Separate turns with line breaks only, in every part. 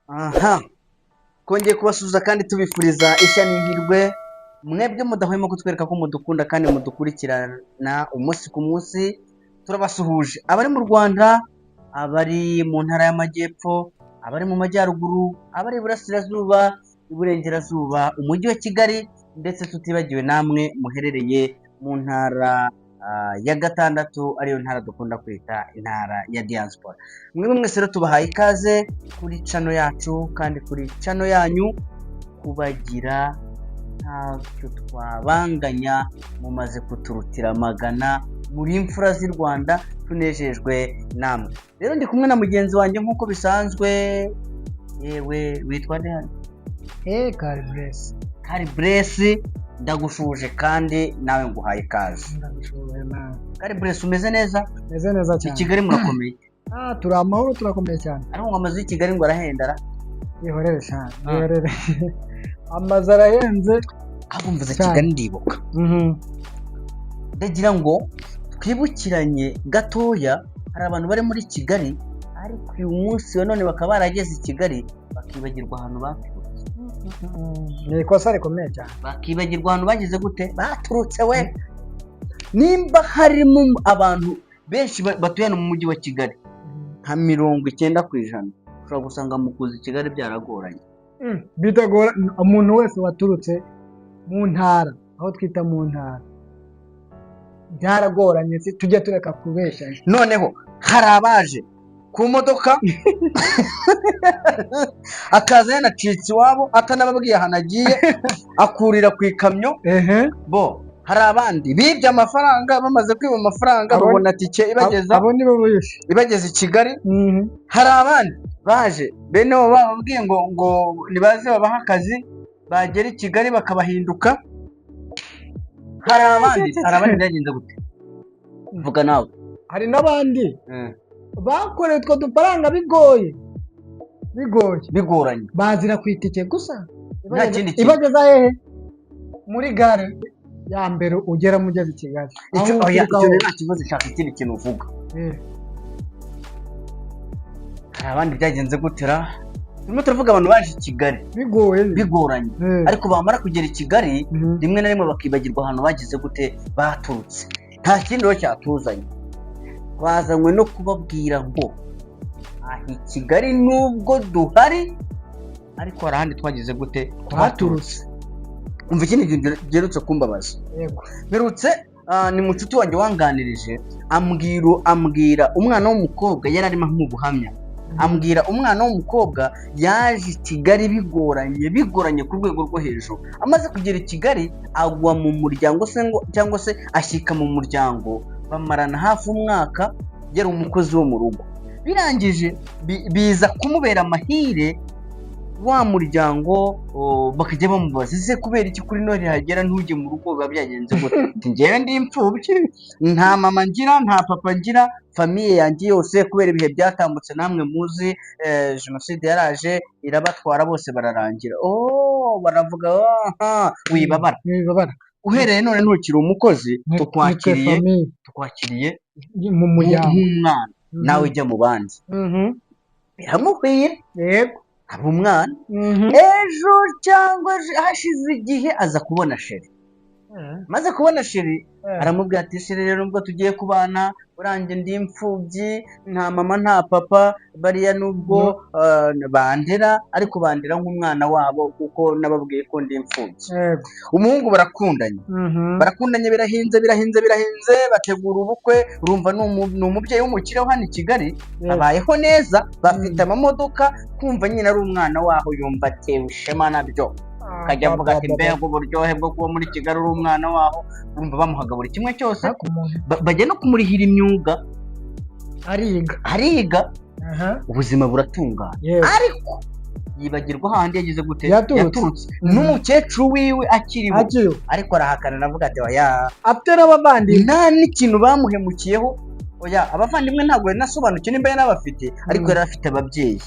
Aha, twongeye kubasuhuza kandi tubifuriza ishya n'ihirwe, mwebwe mudahwema kutwereka ko mudukunda kandi mudukurikirana umunsi ku munsi. Turabasuhuje abari mu Rwanda, abari mu Ntara y'Amajyepfo, abari mu Majyaruguru, abari Iburasirazuba, Iburengerazuba, Umujyi wa Kigali, ndetse tutibagiwe namwe muherereye mu ntara ya gatandatu, ariyo ntara dukunda kwita intara ya diaspora. Mwebwe mwese rero tubahaye ikaze kuri channel yacu kandi kuri channel yanyu. Kubagira ntacyo twabanganya, mumaze kuturutira amagana, muri imfura z'i Rwanda, tunejejwe namwe. Rero ndi kumwe na mugenzi wanjye nk'uko bisanzwe. Yewe, witwa nde hano?
Kari Buresi.
Kari Buresi, ndagushuje kandi nawe nguhaye ikaze.
Ndagushoboye nawe.
Kari Buresi, umeze neza?
Meze neza
I
cyane.
Kigali murakomeye?
Ah, turi amahoro, turakomeye cyane.
Ariko ngo amazu y'i Kigali ngo arahendara.
Yihorere cyane.
Ah.
Yihorere. Amazu arahenze.
Ahubwo mvuze
Cyane.
Kigali ndibuka. Ndagira ngo twibukiranye gatoya, hari abantu bari muri Kigali ariko uyu munsi wa none bakaba barageze i Kigali bakibagirwa ahantu baturutse.
Ni ikosa rikomeye cyane.
Bakibagirwa ahantu bageze gute, baturutse we. Nimba harimo abantu benshi batuye hano mu Mujyi wa Kigali, nka 90% ushobora gusanga mu kuza i Kigali byaragoranye.
Bitagora umuntu wese waturutse mu ntara, aho twita mu ntara, byaragoranye, si tujye tureka kubeshya.
Noneho hari abaje ku modoka, akaza yanacitse iwabo atanababwiye ahantu agiye, akurira ku ikamyo. Bo hari abandi bibye amafaranga, bamaze kwiba amafaranga babona tike ibageza
Abo nibo bishe.
ibageza i Kigali. Hari abandi baje bene bo bababwiye ngo nibaze babahe akazi, bagera i Kigali bakabahinduka. Hari abandi byagenze gute? Vuga nawe.
Hari n'abandi bakoreye utwo dufaranga bigoye bigoye.
Bigoranye.
Bazira ku itike gusa.
Nta kindi kintu.
Ibageza hehe? Muri gare ya mbere ugeramo ugeze i Kigali.
Icyo
Aho
oya,
uturuka
icyo
hose.
nta kibazo, shaka ikindi kintu uvuga. Hari abandi byagenze gutera? Turimo turavuga abantu baje i Kigali
bigoye.
bigoranye, ariko bamara kugera i Kigali, rimwe na rimwe bakibagirwa ahantu bagize gute, baturutse. Nta kindi rero cyatuzanye, twazanywe no kubabwira ngo aha i Kigali nubwo duhari, ariko hari ahandi twagize gute,
twaturutse.
Umva ikindi kintu giherutse kumbabaza.
Yego.
Mperutse ni mucuti wanjye wanganirije, ambwira umwana w'umukobwa yari arimo nk'ubuhamya, ambwira umwana w'umukobwa yaje i Kigali bigoranye, bigoranye ku rwego rwo hejuru. Amaze kugera i Kigali agwa mu muryango se ngo cyangwa se ashyika mu muryango, bamarana hafi umwaka, yari umukozi wo mu rugo. Birangije biza kumubera amahire, wa muryango bakajya bamubaza: "Ese kubera iki kuri Noheli hagera ntujye mu rugo? Biba byagenze gute?" Ati: "Njyewe ndi imfubyi, nta mama ngira, nta papa ngira, famille yanjye yose kubera ibihe byatambutse namwe muzi, jenoside yaraje irabatwara bose bararangira." Oh, baravuga: "Aha wibabara."
Wibabara.
"Uhereye none ntukiri umukozi."
Nitwe
"Tukwakiriye."
Famille.
"Tukwakiriye
mu muryango.
nk'umwana, nawe ujya mu bandi." Biramuhira. Aba umwana. Ejo cyangwa ejo hashize igihe aza kubona chéri. Maze kubona chéri, aramubwira ati: "Chéri rero, nubwo tugiye kubana, uranjye ndi imfubyi, nta mama nta papa. Bariya nubwo bandera, ariko bandera nk'umwana wabo kuko nababwiye ko ndi imfubyi." Umuhungu barakundanye. Barakundanye, birahinze, birahinze, birahinze, bategura ubukwe. Urumva ni umubyeyi w'umukire wo hano i Kigali. Babayeho neza, bafite amamodoka. Kumva nyine ari umwana waho, yumva atewe ishema nabyo, akajya avuga ati: "Mbega uburyohe bwo kuba muri Kigali uri umwana waho!" Urumva bamuhaga buri kimwe cyose.
Ariko umuntu
Bajya no kumurihira imyuga.
Ariga.
Ariga. Ubuzima buratungana. Ariko yibagirwa hahandi yagize gute,
Yaturutse.
N'umukecuru wiwe akiriho.
Akiriho.
Ariko arahakana, aravuga ati: "Oya."
Afite n'abavandimwe.
Nta n'ikintu bamuhemukiyeho. Oya, abavandimwe ntabwo yari nasobanukiwe nimba yari abafite, ariko yari afite ababyeyi,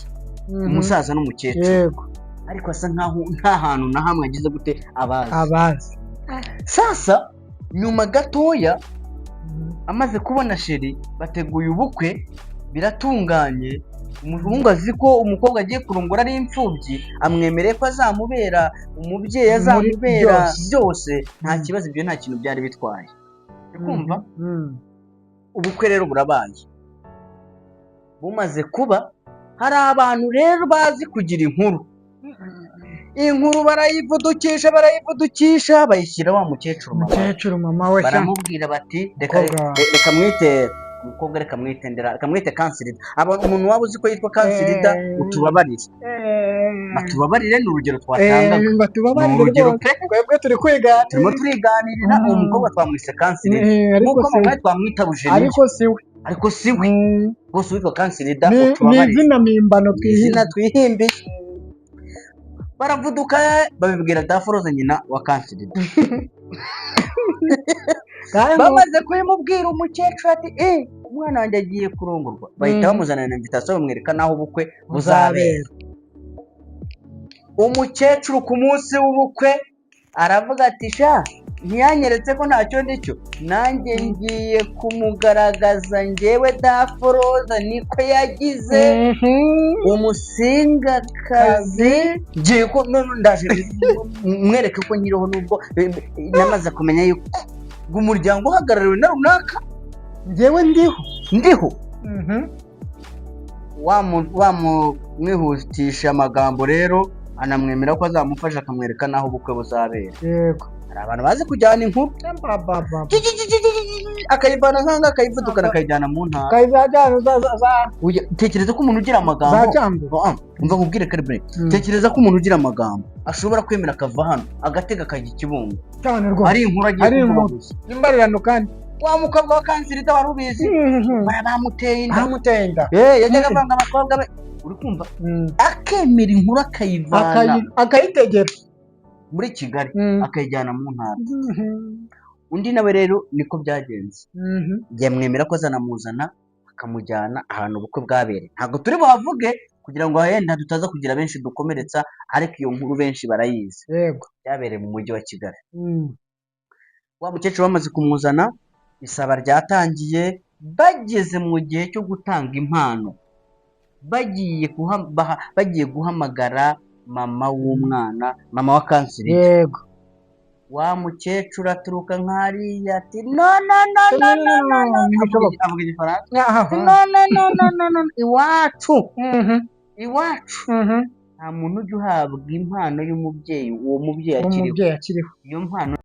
umusaza n'umukecuru. Ariko asa nkaho nta hantu na hamwe agize gute, abazi.
Abazi.
Sasa nyuma gatoya, amaze kubona chéri, bateguye ubukwe, biratunganye. Umuhungu azi ko umukobwa agiye kurongora ari imfubyi, amwemereye ko azamubera umubyeyi,
Muri
azamubera
byose.
byose, nta kibazo, ibyo nta kintu byari bitwaye. Uri kumva?
Mm.
Ubukwe rero burabaye. Bumaze kuba, hari abantu rero bazi kugira inkuru. Inkuru barayivudukisha, barayivudukisha, bayishyira wa mukecuru mama we.
Umukecuru mama we sha.
Baramubwira bati reka
Umukobwa.
Reka mwite umukobwa, reka mwite ndera, reka mwite Kansirida. Aba umuntu waba uzi ko yitwa Kansirida, utubabarire, batubabarire, ni urugero twatangaga. Ni
Batubabarire
urugero
rwose.
pe.
Twebwe turi kwiga.
Turimo turiganirira. Uwo mukobwa twamwise Kansirida,
ariko
nk'uko
si
mama
we.
we twamwita Bujeniya.
Ariko si we.
Ariko si we. Rwose uwitwa Kansirida,
Ni
utubabarire.
izina mpimbano.
Izina
twihimbiye.
Twihimbiye. Baravuduka, babibwira Daforoza, nyina wa Kansirida.
Kandi
Bamaze kubimubwira, umukecuru ati: "Eh, umwana wanjye agiye kurongorwa." Bahita bamuzanira invitation, bamwereka n'aho ubukwe buzabera. Umukecuru ku munsi w'ubukwe aravuga ati: "Sha, ntiyanyeretse ko ntacyo ndicyo, nanjye ngiye kumugaragaza njyewe Daforoza." Niko yagize. Umusingakazi ngiye ko none ndaje mwereke ko nkiriho, nubwo namaze kumenya yuko ngo umuryango uhagarariwe na runaka,
Njyewe ndiho.
Ndiho. Wamwihutisha amagambo rero, anamwemera ko azamufasha, akamwereka n'aho ubukwe buzabera. Hari abantu bazi kujyana inkuru,
Ba.
akayivana nkanga, akayivudukana, akayijyana mu ntara.
Kayizajyana za
Tekereza ko umuntu ugira amagambo
za Cyangugu.
Ah, umva nkubwire kare. Tekereza ko umuntu ugira amagambo ashobora kwemera akava hano, agatega, akajya i Kibungo,
Cyane rwose.
ari inkuru agiye
Ari
kuvuga
inkuru.
gusa.
Imbarirano kandi.
Wa mukobwa wa Kansirida wari ubizi, bamuteye inda.
Bamuteye inda.
Eh, yajyaga avanga abakobwa be, uri kumva? Akemera inkuru akayivana
Akayitegera
muri Kigali, akayijyana mu ntara. Undi nawe rero niko byagenze, yamwemera ko azanamuzana, akamujyana ahantu ubukwe bwabereye. Ntabwo turi buhavuge kugira ngo wenda tutaza kugira benshi dukomeretsa, ariko iyo nkuru benshi barayizi. Byabereye mu mujyi wa Kigali. Wa mukecuru bamaze kumuzana, isaba ryatangiye. Bageze mu gihe cyo gutanga impano, bagiye guhamagara mama w'umwana, mama wa Kanseri. Wa mukecuru aturuka nk'hariya ati: "No, no, no, no, no, no, no."
Ntibishoboka.
Avuga igifaransa.
Aha.
"No, no, no, no, no, no, iwacu, iwacu nta muntu ujya uhabwa impano y'umubyeyi, uwo mubyeyi akiriho."
Umubyeyi akiriho.
Iyo mpano.